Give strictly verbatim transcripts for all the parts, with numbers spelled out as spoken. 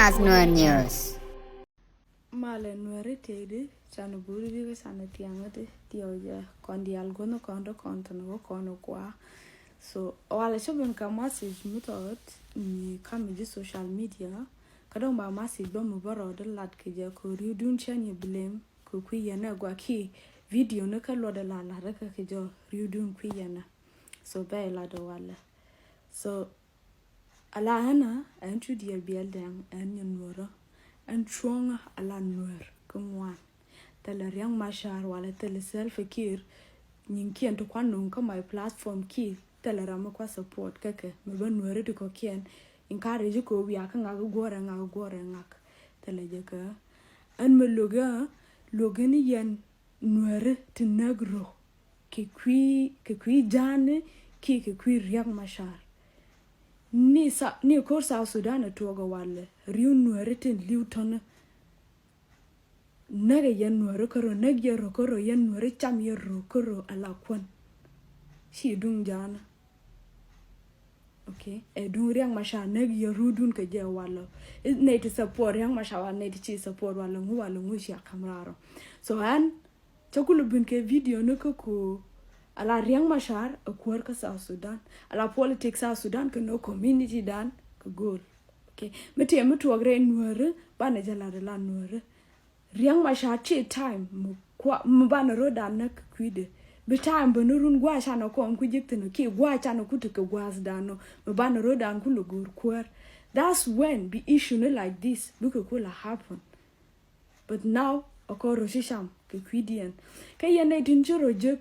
As Nuer News. Malɛ Nuɛri tëëdi canɛ buri di kä canɛ thiaŋä ti thiaw jɛ kɔn dial guɔ̱n kɔn ti kɔn thin kɔ kɔn kua. So walɛ cä ben ka message mi tɔt mi kam ji̱ social media. Kä dɔ̱ŋ ba message bä mi bä rɔɔd lat kɛ jɛ kɛ riw dun cɛ ni blame kɛ kui̱ yɛn ɛ gua ki video ni kä luɔt ɛ la lat kä kɛ jɛ riw dun kui̱ yɛn ɛ. So bɛ lat ɛ walɛ. So Ala ɛn a ɛn cu diɛɛr biɛl dɛŋ ɛn nyin nuɔrä. Ɛn cuɔ̱ŋä ala nuɛr kä ŋuan. Thilɛ Riɛk Macar walɛ thilɛ Salva Kiir. Nyin kiɛn ti kuan nuŋ kä my platform ki thilɛ ram mi kua support kä kɛ mi bä nuɛri ti kɔkiɛn. Encourage kɛ wiak kä ŋak guɔrɛ ŋak guɔrɛ ŋak. Thilɛ jɛ kä ɛn mi lo̱k ɛ lo̱k ɛn yɛn nuɛri ti näk rok. Kɛ kui̱ kɛ kui̱ ja̱a̱ni ki kɛ kui̱ Riɛk Macar. Ni sa ni ko̱r South Sudan a tuɔɔk a walɛ riw nuɛri tin liw tɔni. Näk a yɛn nuɛri kärɔ näk yɛ rɔ kärɔ yɛn nuɛri cam yɛ rɔ kärɔ a la kuän. Ci duŋ ja̱a̱ni. Okay. Ɛ duŋ Riɛk Macar näk yɛ rudun kɛ jɛ walɛ. Nɛy ti support Riɛk Macar walɛ nɛy ti ci support walɛ ŋu walɛ ŋu ci a kam rarɔ. So ɛn Cä kulɛ bin kɛ video ni kä ko ala Riɛk Macar a kuäär kä South Sudan ala politics South Sudan kɛ nɔ community dan kɛ go̱o̱l. Okay. Mi tëë mi tuɔɔk rɛy nuääri banɛ jɛ lat ala nuääri. Riɛk Macar ci time mi kua mi banɛ ro̱o̱dan nä kɛ kui̱dɛ. Bi time bä ni run gua̱a̱ canɛ kɔm ku ji̱k thi̱n ki gua̱a̱ canɛ ku ti kɛ gua̱a̱th dan nɔ mi banɛ ro̱o̱dan ku lɛ go̱o̱r kuäär. That's when bi issue ni like this bikɛ ku la happen. But now a kɔr rɔ ci cam kɛ kui̱diɛn. Kä yɛn nɛy tin ci rɔ jek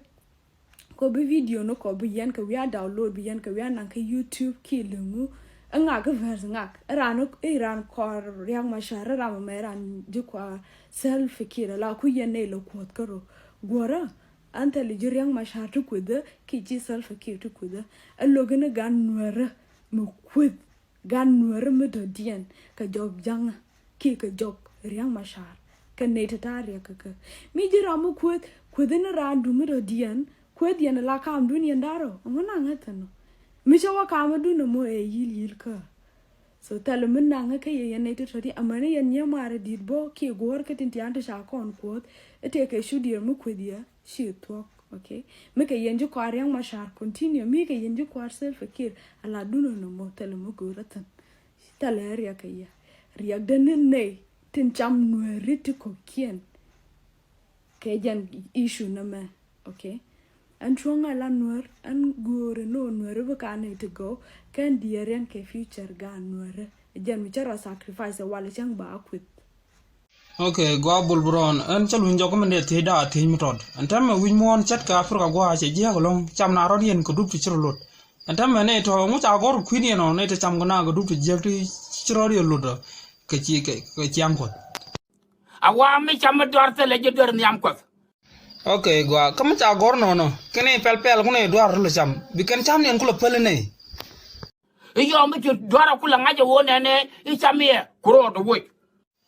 kɔ bi video ni kɔ bi yɛn kɛ wi̱i̱ a download bi yɛn kɛ wi̱i̱ a naŋ kä YouTube ki liŋu. Ɛ ŋak kä verse ŋak ɛ ran ɛ ran kɔr Riɛk Macar ɛ ram mɛ ran ji̱ kua Salva Kiir la ku yɛn nɛy lɛ kuɔth kä rɔ guɔrä. An thɛli ji̱ Riɛk Macar ti kuethä ki ci Salva Kiir ti kuethä. Ɛ lo̱k in ɛ gan nuɛrä mi kueth. Gan nuäri mi dɔ̱diɛn kɛ jɔk jaŋä ki kɛ jɔk Riɛk Macar kɛ nɛy ti ta̱a̱ riɛk kɛ kɛ. Mi ji̱ ram mi kueth kueth ni raan duŋ mi dɔ̱diɛn kueth yɛn la kaam dun yɛn da̱rɔ ŋu naŋ ŋäth ɛnɔ. Mi cɛ wä kaam dun ɛmɔ ɛ yil yil kä. So thɛl mi naŋ ŋä kä yɛ yɛn nɛy ti tɔ̱diɛn amäni yɛn nyiɛ maarɛ di̱t bä ki guɔ̱ɔ̱r kä tin tian ti ca kɔn kuɔth. Ɛ tëë kɛ cu diɛɛr mi kueth yɛ. Ci thuɔ̱k, okay. Mi kɛ yɛn ji̱ kɔaar Riɛk Macar continue mi kɛ yɛn ji̱ kɔaar Salva Kiir a la dunä ni mɔ thilɛ mi go̱o̱rä thi̱n. Thilɛ riɛk kɛ yɛ riɛk dee ni nɛy tin cam nuääri ti kɔ̱kiɛn. Kɛ jɛn issue ni mɛ, okay. Ɛn cuɔ̱ŋ a la nuäär ɛn go̱o̱rä ni ɔ nuääri bi ka nɛy ti gɔw kɛn diɛɛriɛn kɛ future ga nuääri. Jɛn mi cä rɔ sacrifice walɛ cäŋ ba a kueth. Ok, gua bul bi rɔɔn ɛn cä luny jɔk mi nɛ thiec daa thiec mi tɔt ɛn tɛmɛ wi̱c muɔ̱ɔ̱n cät kɛ Africa gua cɛ jiäk ɛlɔ̱ŋ cam na rɔ̱t yɛn kɛ dup ti ci rɔ lot. Ɛn tɛmɛ nɛ tɔ ŋu ca gɔr kui̱n yɛn ɔ nɛ tɛ cam kɛ na kɛ dup ti jiäk ti ci rɔ̱t yɛn lot kɛ ci kɛ ciaŋ kuɔth. A wa mi cam mi duar thilɛ ji̱ duer nhiam kuɔth. Ok, gua kä mi ca gɔr nɔnɔ kɛ nɛ pɛl pɛl ku nɛ duar rɔ cam bi kɛn cam yɛn ku lɛ päl nɛ. I̱ yɔm i̱ ci dua̱r a kulɛ ŋa̱c a ɣöö nɛnɛ i̱ cam yɛ ku rɔɔd woc.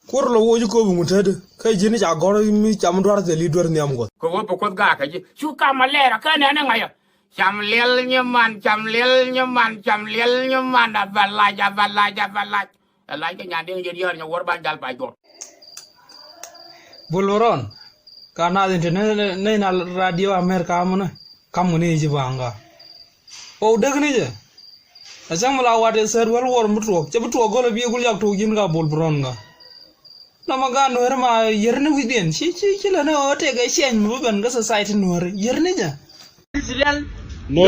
Kuɔr lɔ woc i̱ kopi ŋut tätdä kä ji̱n i̱ ca gɔ̱r i̱ mi cam dua̱r thil i̱ duer nhiam guɔ̱th. Kɛ ɣöö bi kuoth gaak kɛ ji̱ cu kam a lɛɛr a kä nɛnɛ ŋa̱c a cam liɛl nyi man cam liɛl nyi man cam liɛl nyi man a bɛ lac a bɛ lac a bɛ lac. Ɛ lac kɛ nyan di̱ŋ ji̱ diäär nyɛ wuɔ̱r ban jal pac duɔ̱r. Bul bi rɔn ka naath in te ne na radio America amä ni kam kɛ ni ji̱ baŋ ka. Ɣɔw dek ni jɛ. A cäŋ mi la wat ɛ third world war mi tuɔɔk cɛ bi tuɔɔk gɔl a bi gul jak tuɔɔk ji̱n ka bol bi rɔn ka. Nɔmɔ gaat nuääri ma yär ni wi̱cdiɛn ci ci ci lɛ ni ɣöö tëëkɛ ciɛny mi bi ben kä society nuääri yär ni jɛ. Israel. No.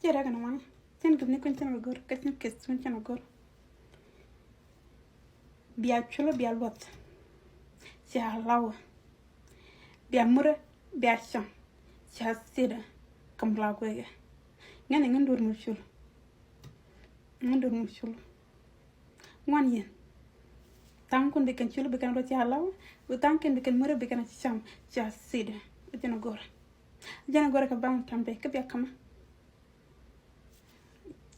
Jɛ rɛk ni wan cɛn kith ni kuny cɛn kɛ gör kä cɛn kith ni kuny cɛn kɛ gör. Bia culo bia luɔth. Cia lawä. Bia murä bia cam. Cia thidä. Kä mi la guɛkɛ. Ŋän ni ŋän dur mi cul. Ŋän dur mi cul. Ŋuan yɛn. Thaŋ kun bi kɛn cul bi kɛn rɔ cia lawä. Bi thaŋ kɛn bi kɛn murä bi kɛn cam. Cia thidä. Bi jɛn gör. Jɛn a gɔrɛ kɛ baŋ tampe kä bia kama.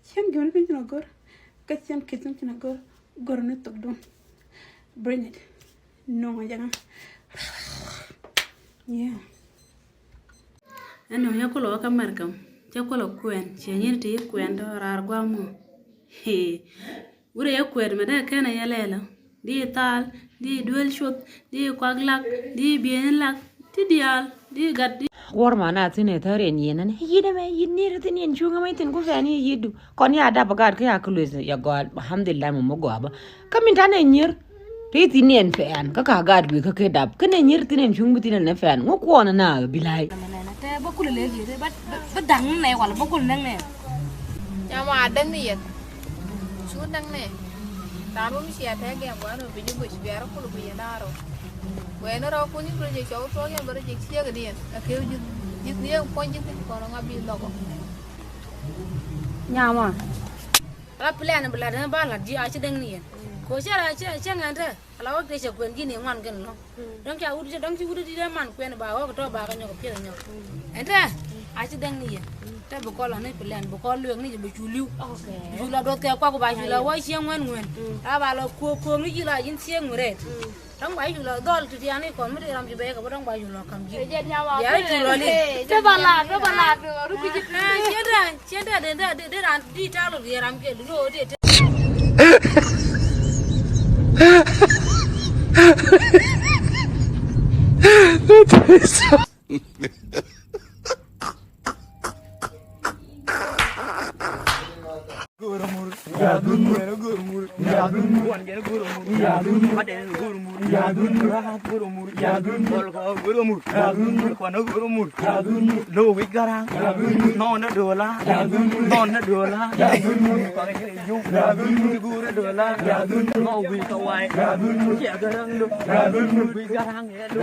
Cɛn gɛmɛ ni piny cin a gɔr kä cɛn kith ni cin a gɔr. Gɔr ni thok dun. Bring it. Nuŋ a jɛŋa. Yeah. Ɛn nuŋ ya kulɔ kä mɛrkam cɛ kulɔ kuɛn cɛ nyir ti kuɛn tɔ rar guamɔ. Hee. Wurɛ yɛ kuɛɛt mɛ dee kɛn a yɛ lɛɛlä. Di thal, di duel cuth, di kuak lak, di bieny lak, ti diaal, di gat, di. Wuɔr ma na thin ɛ thäär ɛn yieen ɛn yieen ɛmɛ yieen ni ri thin ɛn cuŋ ɛmɛ thin ku fɛn yieen yieen du. Kɔn ya dap a gaat kä ya kä lueth ya gɔaa, alhamdulillah mɔ mɔ gɔaa bä. Kä min tanɛ nyier. Ti thin ɛn fɛn kä ka gaat guic kä kɛ dap. Kä nɛ nyier thin ɛn cuŋ bi thin ɛn fɛn. Ŋu kuɔn na bi lai. Tɛ bä kulɛ lɛ liet bä, bä daŋ nɛ wala bä kul nɛ nɛ. Nyama a däŋ ni yɛn. Cu däŋ nɛ. Ram mi cia tɛ gɛm guan mi bi ji̱ guic biar kul bi yɛn a rɔ. Wɛn rɔ kun ji̱ rɔ jɛ cɔw tuɔk yɛn bä rɔ jɛ ciek diɛn. A keu ji̱. Ji̱ ni yɛn puɔny ji̱ thin kɔn ŋa bi lɔkɔ. Nyama. Ra plan bi lat ni ba lat ji̱ a ci däŋ ni yɛn. Ko cɛ ra cɛ ŋɛn tɛ. Ala wä tëë cɛ kuɛn ji̱n i̱ ŋuan kɛn lɔ̱ŋ. Dɔ̱ŋ ca wut, dɔ̱ŋ ci wut i̱ di̱t ɛ man kuɛn ba ɣɔk tɔ̱ ba kɛ nyɔk piɛth nyɔk. Ɛn tɛ a ci däŋ ni yɛ. Tɛ bi kɔl ani plan bi kɔl lueek ni jɛ bi cu li̱w. Bi cu la duɔth kɛ kuak ba cu la wä cieŋ ŋuɛn ŋuɛn. A ba la kuok kuok ni ci la ji̱n cieŋ ŋuɛn rɛɛt. Dɔ̱ŋ ba cu la dhɔl ti tiani kɔn mi ti ram ci bɛɛ kɛ bä dɔ̱ŋ ba cu la kam ji̱. Yara cu la li. Tɛ ba la, tɛ ba la, tɛ ba la. Ciɛ dɛ, ciɛ dɛ, dɛ, dɛ, dɛ ran di ta̱a̱ lɔ di ram kɛ di lo di. Lo wi̱c Garaŋ, nɔnɛ dola, nɔnɛ dola, kɔn kɛ yum, ti gurɛ dola, nɔ wi̱c kɛ way, ciɛ Garaŋ do, wi̱c Garaŋ yɛ do.